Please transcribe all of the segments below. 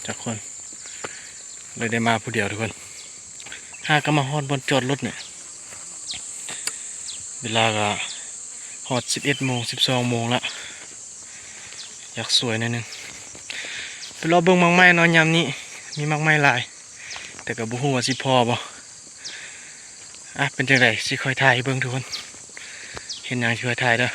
ຈັກຄົນ ເລີຍໄດ້ມາຜູ້ດຽວທຸກຄົນ. ຫາກໍມາຮອດບ່ອນຈອດລົດນີ້ ເວລາກໍຮອດສິບເອັດໂມງ ສິບສອງໂມງລະ ຢາກສວຍໜ້ອຍໜຶ່ງ. ໄປເລາະເບິ່ງໝາກໄມ້ເນາະ ຍາມນີ້ມີໝາກໄມ້ຫຼາຍ ແຕ່ກໍບໍ່ຮູ້ວ່າຊິພໍບໍ່. ອ່ະ ເປັນຈັ່ງໃດ ຊິຄ່ອຍຖ່າຍໃຫ້ເບິ່ງທຸກຄົນ. ເຫັນຫຍັງຊິຄ່ອຍຖ່າຍເດີ.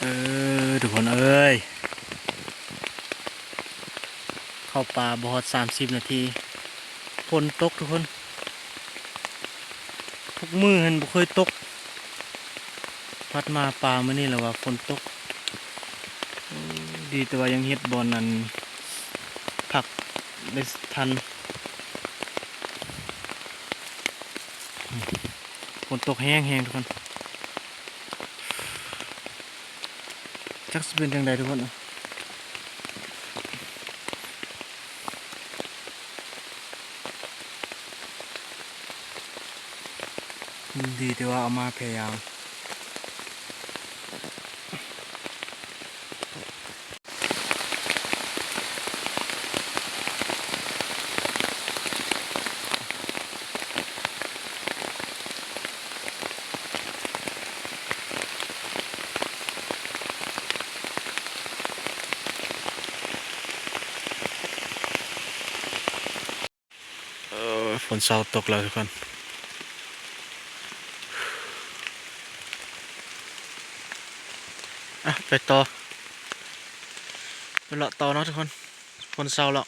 ເອີ ທຸກຄົນເອີຍ ເຂົ້າປ່າບໍ່ຮອດສາມສິບນາທີ ຝົນຕົກທຸກຄົນ. ທຸກມື້ຫັ້ນບໍ່ເຄີຍຕົກ ພັດມາປ່າມື້ນີ້ລະວ່າຝົນຕົກ. ໂອ້ ດີແຕ່ວ່າຍັງເຮັດບ່ອນອັນພັກໄດ້ທັນ. ຝົນຕົກແຮງໆ ທຸກຄົນ. ຈັກຊິເປັນຈັ່ງໃດທຸກຄົນ. ດີແຕ່ວ່າເອົາມາແພຍາງ. ເອີ ຝົນເຊົາຕົກແລ້ວທຸກຄົນ. ອ່ະ ໄປຕໍ່ ໄປເລາະຕໍ່ເນາະທຸກຄົນ. ຝົນເຊົາແລ້ວ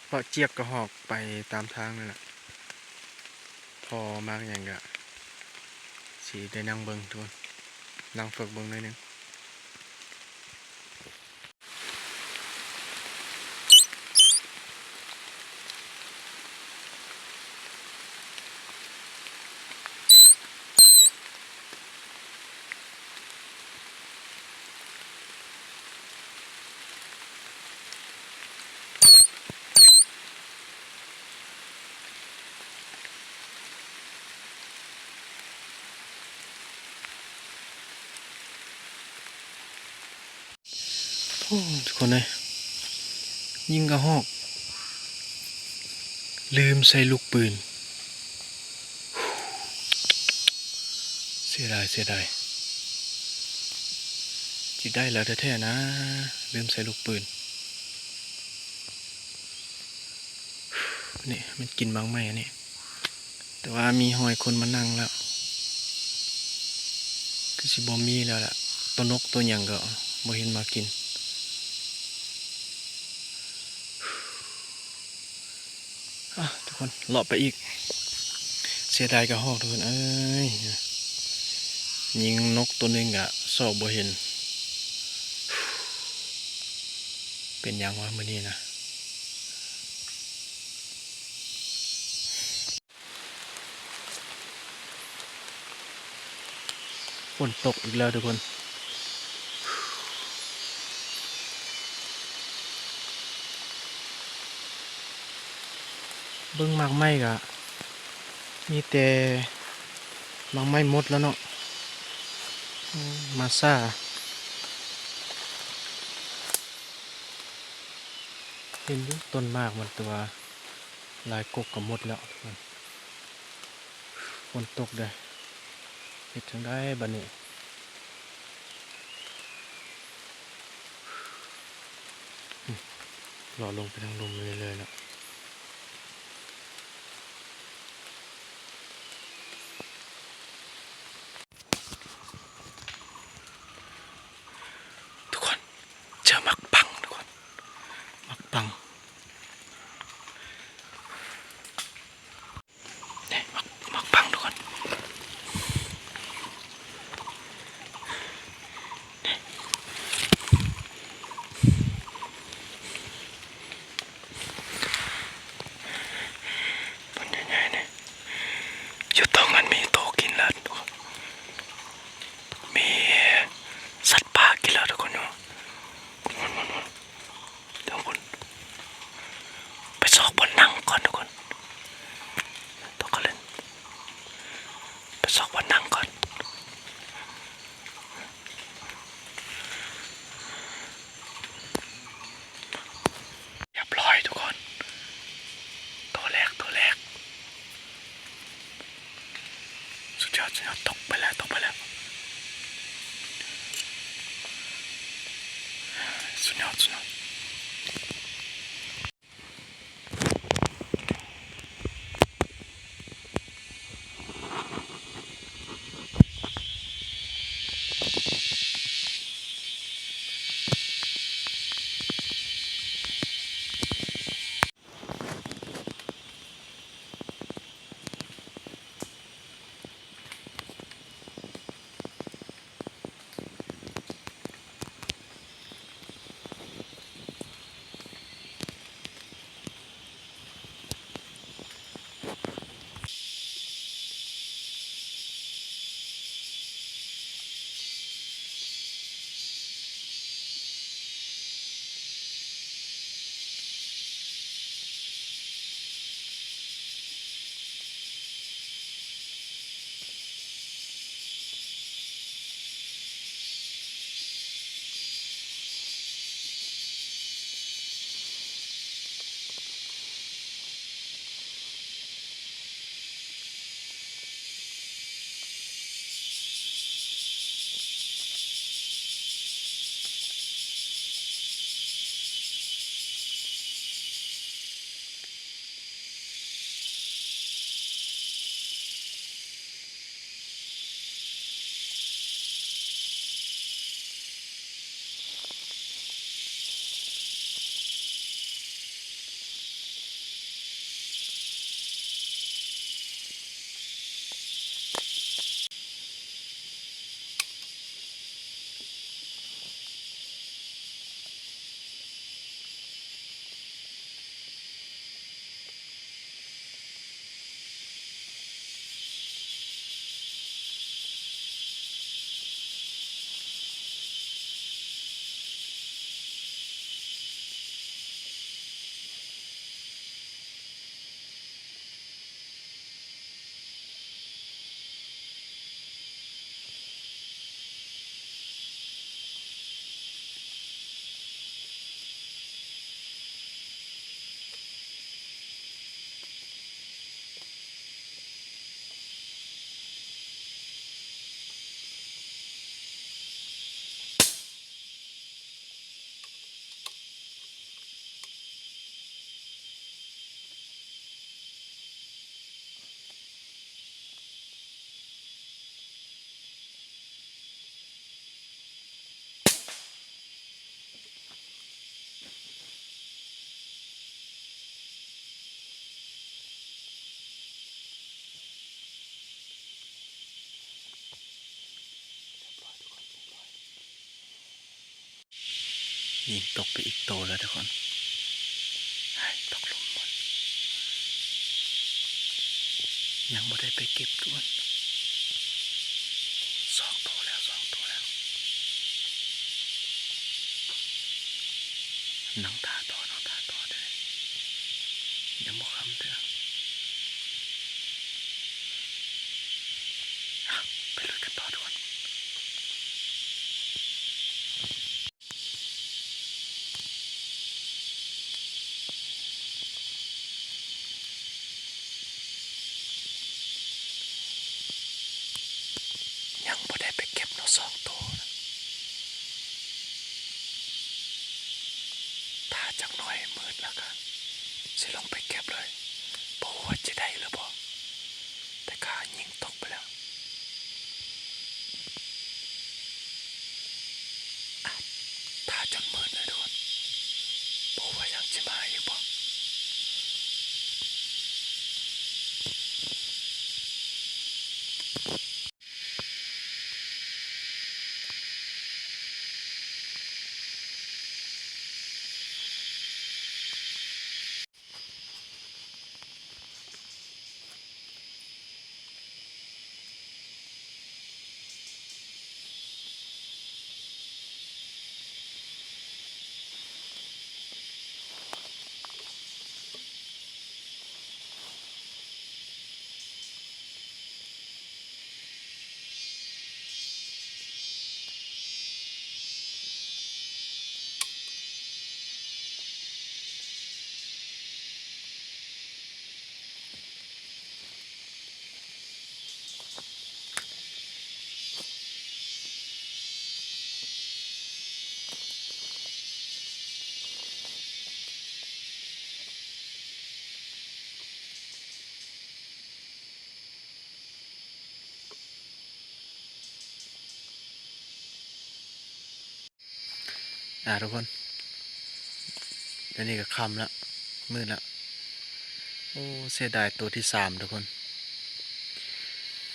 ເພາະຈຽກກະຮອກໄປຕາມທາງນັ້ນແຫຼະ. ພໍມາກຫຍັງກະຊິໄດ້ນັ່ງເບິ່ງທຸກຄົນ ນັ່ງເຝິກເບິ່ງໜ້ອຍໜຶ່ງ. ໂອ້ ທຸກຄົນເອີຍ ຍິງກະຮອກ ລືມໃສ່ລູກປືນ. ເສຍດາຍ ເສຍດາຍ ຊິໄດ້ແລ້ວແທ້ໆນະ ລືມໃສ່ລູກປືນ. ນີ້ ມັນກິນໝາກໄມ້ອັນນີ້ ແຕ່ວ່າມີຮອຍຄົນມານັ່ງແລ້ວ ຄືຊິບໍ່ມີແລ້ວລະ ໂຕນົກໂຕຫຍັງກໍບໍ່ເຫັນມາກິນ. ອ່ະ ທຸກຄົນ ເລາະໄປອີກ ເສຍດາຍກະຮອກທຸກຄົນເອີຍ ຍິງນົກໂຕໜຶ່ງກະຊອກບໍ່ເຫັນ. ເປັນຫຍັງວະມື້ນີ້ນະ? ຝົນຕົກອີກແລ້ວທຸກຄົນ ເບິ່ງໝາກໄມ້ກະມີແຕ່ໝາກໄມ້ໝົດແລ້ວເນາະ ມາຊ້າ. ເຫັນຢູ່ຕົ້ນໝາກມັນ ແຕ່ວ່າລາຍກົກກໍໝົດແລ້ວ. ຝົນຕົກເດີ້ ເຮັດຈັ່ງໃດບາດນີ້? ເລາະລົງໄປທາງລຸ່ມເລື້ອຍໆເນາະ. ທຸກຄົນ ເຈີໝາກປັງ ທຸກຄົນ ໝາກປັງ. ນີ້ ໝາກ ໝາກປັງ ທຸກຄົນ ນີ້ ຕົ້ນໃຫຍ່ໆນີ້ ຢູ່ຕົງນັ້ນມີໂຕກິນແລ້ວ ທຸກຄົນ ມີສັດປ່າກິນແລ້ວ ທຸກຄົນ ຢູ່ ພຸ້ນໆໆ. ເດີພຸ້ນ ໄປຊອກບ່ອນນັ່ງກ່ອນ ທຸກຄົນ ຕົກກະເລັນ ໄປຊອກບ່ອນນັ່ງກ່ອນ. ຮຽບຮ້ອຍ ທຸກຄົນ ໂຕແລກ ໂຕແລກ. ສຸດຍອດ ສຸດຍອດ ຕົກໄປແລ້ວ ຕົກໄປແລ້ວ ສຸດຍອດ ສຸດຍອດ.ຍິງຕົກໄປອີກໂຕແລ້ວທຸກຄົນ ຕົກຫຼຸມໝົດ ຍັງບໍ່ໄດ້ໄປເກັບທຸກຄົນ ສອງໂຕແລ້ວ ສອງໂຕແລ້ວ ນັ່ງຖ້າຕໍ່ ນັ່ງຖ້າຕໍ່ເດີ້ ຍັງບໍ່ຄ່ຳເທື່ອ ໄປລຸຍກັນຕໍ່ທຸກຄົນ. ໂ ສອງໂຕນະ. ຖ້າຈັກໜ້ອຍມືດແລ້ວກະຊິລົງໄປເກັບເລີຍ. ບໍ່ຮູ້ວ່າຈະໄດ້ຫຼືບໍ່ ແຕ່ກະຍິງຕົກໄປແລ້ວ. ຖ້າຈົນມືດເລີຍທຸກຄົນ. ບໍ່ຮູ້ວ່າຍັງຊິມາອີກບໍ່. ອ່າ ທຸກຄົນ ດຽວນີ້ກໍຄ່ຳລະ ມືດລະ. ໂອ້ ເສຍດາຍໂຕທີສາມທຸກຄົນ.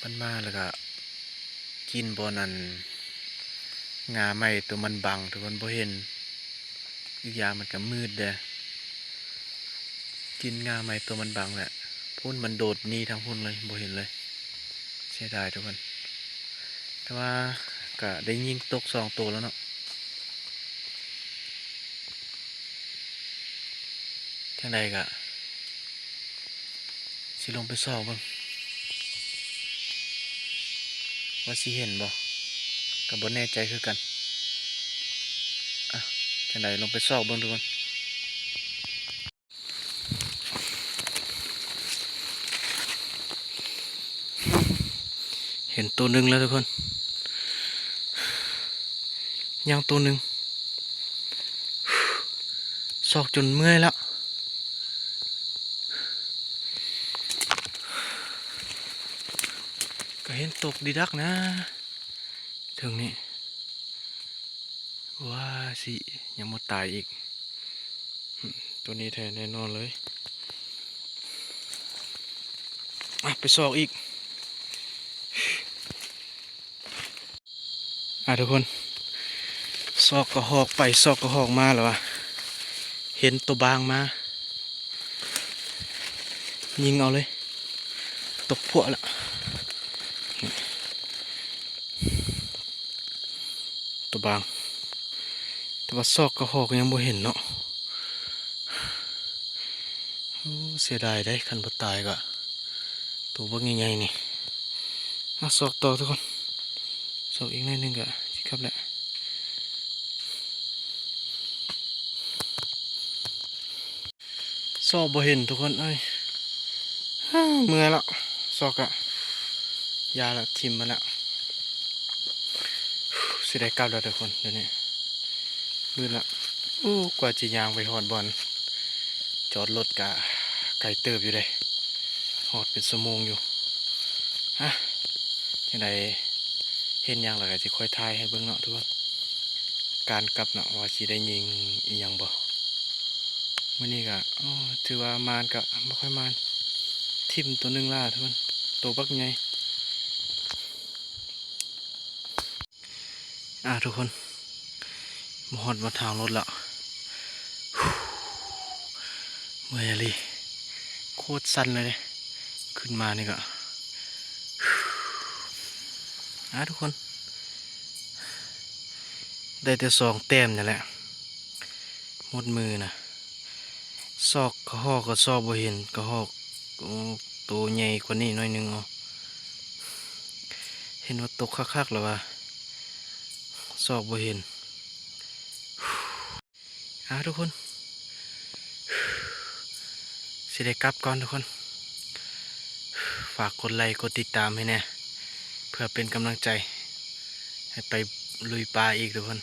ມັນມາແລ້ວກໍກິນບ່ອນອັນ ງ່າໄມ້ໂຕມັນບັງທຸກຄົນ ບໍ່ເຫັນ. ອີກຢ່າງມັນກໍມືດເດ້ ກິນງ່າໄມ້ໂຕມັນບັງແຫຼະ. ພຸ້ນ ມັນໂດດໜີທາງພຸ້ນເລີຍ ບໍ່ເຫັນເລີຍ. ເສຍດາຍທຸກຄົນ ແຕ່ວ່າກະໄດ້ຍິງຕົກສອງໂຕແລ້ວເນາະ. ຈັ່ງໃດກະຊິລົງໄປຊອກເບິ່ງວ່າຊິເຫັນບໍ່ ກະບໍ່ແນ່ໃຈຄືກັນ. ອ່ະ ຈັ່ງໃດລົງໄປຊອກເບິ່ງທຸກຄົນ. ເຫັນໂຕໜຶ່ງແລ້ວທຸກຄົນ ຍັງໂຕໜຶ່ງ. ຊອກຈົນເມື່ອຍແລ້ວ ກໍເຫັນຕົກດີດັກນະ ເທິງນີ້. ວ່າຊິຍັງບໍ່ຕາຍອີກ ໂຕນີ້ແທ້ແນ່ນອນເລີຍ. ອ່ະ ໄປຊອກອີກ. ອ່າ ທຸກຄົນ ຊອກກະຮອກໄປ ຊອກກະຮອກມາແລ້ວວ່າ ເຫັນໂຕບາງມາ ຍິງເອົາເລີຍ ຕົກພວດລະ ໂຕບາງ. ແຕ່ວ່າຊອກກະຮອກຍັງບໍ່ເຫັນເນາະ. ໂອ້ ເສຍດາຍເດ້ ຄັນບໍ່ຕາຍກະໂຕບັກໃຫຍ່ໆນີ້. ເອົາ ຊອກຕໍ່ທຸກຄົນ ຊອກອີກໜ້ອຍໜຶ່ງກະຊິກັບແຫຼະ. ຊອກບໍ່ເຫັນທຸກຄົນເອີຍ ເມື່ອຍລະ ຊອກກະຢ່າລະ ຖິ້ມມັນລະ. ຊິໄດ້ກັບແລ້ວທຸກຄົນ ດຽວນີ້ມືດລະ. ໂອ້ ກວ່າຈະຍ່າງໄປຮອດບ່ອນຈອດລົດກະໄກເຕີບຢູ່ເດ້ ຮອດເປັນຊົ່ວໂມງຢູ່. ຮະ ຈັ່ງໃດເຫັນຫຍັງແລ້ວກະຊິຄ່ອຍຖ່າຍໃຫ້ເບິ່ງເນາະທຸກຄົນ ການກັບເນາະ ວ່າຊິໄດ້ຍິງອີ່ຫຍັງບໍ່. ມື້ນີ້ກະ ໂອ້ ຖືວ່າໝານກະບໍ່ຄ່ອຍໝານ ຖິ້ມໂຕໜຶ່ງລະທຸກຄົນ ໂຕບັກໃຫຍ່. ອ່າ ທຸກຄົນ ມາຮອດບ່ອນທາງລົດແລ້ວ ເມື່ອຍອີ່ຫຼີ ໂຄດຊັນເລີຍເດ້ ຂຶ້ນມານີ້ກະ ອ່າ ທຸກຄົນ ໄດ້ແຕ່ສອງແຕ້ມນີ້ແຫຼະ ໝົດມືນະ. ຊອກກະຮອກກະຊອກບໍ່ເຫັນ ກະຮອກ ໂອ້ ໂຕໃຫຍ່ກວ່ານີ້ໜ້ອຍໜຶ່ງເນາະ. ເຫັນວ່າຕົກຄັກໆແລ້ວວ່າ ຊອກບໍ່ເຫັນ. ອ່າ ທຸກຄົນ ຊິໄດ້ກັບກ່ອນທຸກຄົນ ຝາກກົດໄລກົດຕິດຕາມໃຫ້ແດ່ ເພື່ອເປັນກຳລັງໃຈ. ໃຫ້ໄປລຸຍປ່າອີກທຸກຄົນ.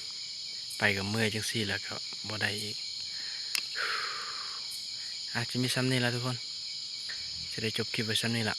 ໄປກໍເມື່ອຍຈັ່ງຊີ້ແລ້ວກໍບໍ່ໄດ້ອີກ. ອາດຈະມີສ່ຳນີ້ລະທຸກຄົນ, ຈະໄດ້ຈົບຄລິບໄວ້ສ່ຳນີ້ລະ.